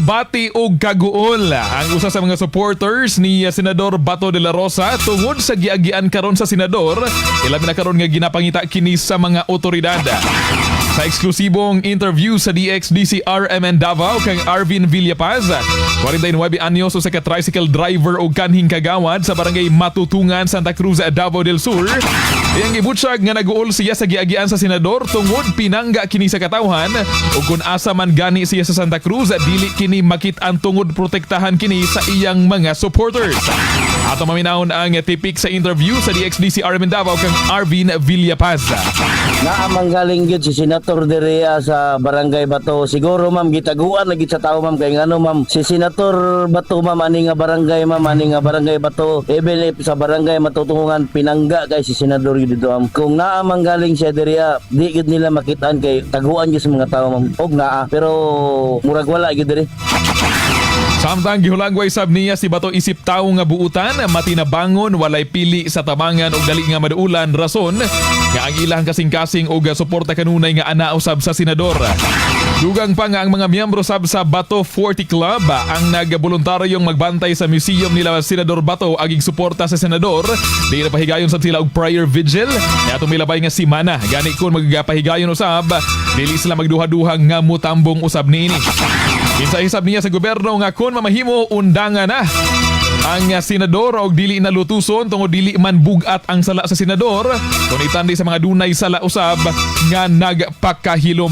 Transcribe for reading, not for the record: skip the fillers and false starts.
Nabati og kaguol ang usa sa mga supporters ni Senador Bato de la Rosa tungod sa giagian karon sa senador, ilabi na karon nga ginapangita kini sa mga otoridad. Sa eksklusibong interview sa DXDC RMN Davao kang Arvin Villapaz, 49 anyos, usa ka tricycle driver og kanhing kagawad sa Barangay Matutungan, Santa Cruz, Davao del Sur. Iyang gibutyag nga naguol siya sa giagian sa senador tungod pinangga kini sa katawhan, ug kung asa man gani siya sa Santa Cruz, dili kini makit-an tungod protektahan kini sa iyang mga supporters. Ato maminawon ang tipik sa interview sa DXDC RMN Davao kang Arvin Villapaz. Naa man galing gyud si Senator direa sa Barangay Bato. Siguro, ma'am, gitaguan na gyud sa tao, ma'am, kay ngano, ma'am, si Senator Bato, ma'am, ani nga barangay, ma'am, ani nga Barangay Bato, even if sa Barangay Matutungan, pinangga kay si Senador gyud dito, ma'am. Kung naa man galing siya direa, di gyud nila makitaan kay taguan gyud sa mga tao, ma'am. Og naa, pero murag wala gyud diri. Samtang gihulagway sab niya si Bato isip tawo nga buutan, matinabangon, walay pili sa tabangan ug dali nga maduulan, rason nga ang ilang kasing-kasing og suporta kanunay nga ana usab sa senador. Dugang pa nga ang mga miyembro sab sa Bato 40 Club ang nagboluntaryong magbantay sa museum nila Senador Bato agig suporta sa senador. Di na pahigayon sab sila og prayer vigil nga atong milabay nga simana. Gani kun magpahigayon usab, dili sila magduha-duha nga mutambong usab niini. Mensahe sab niya sa gobyerno nga kung mamahimo, undangan na ang senador og dili na lutuson tungod dili man bugat ang sala sa senador kung itandi sa mga dunay sala usab nga nagpakahilom.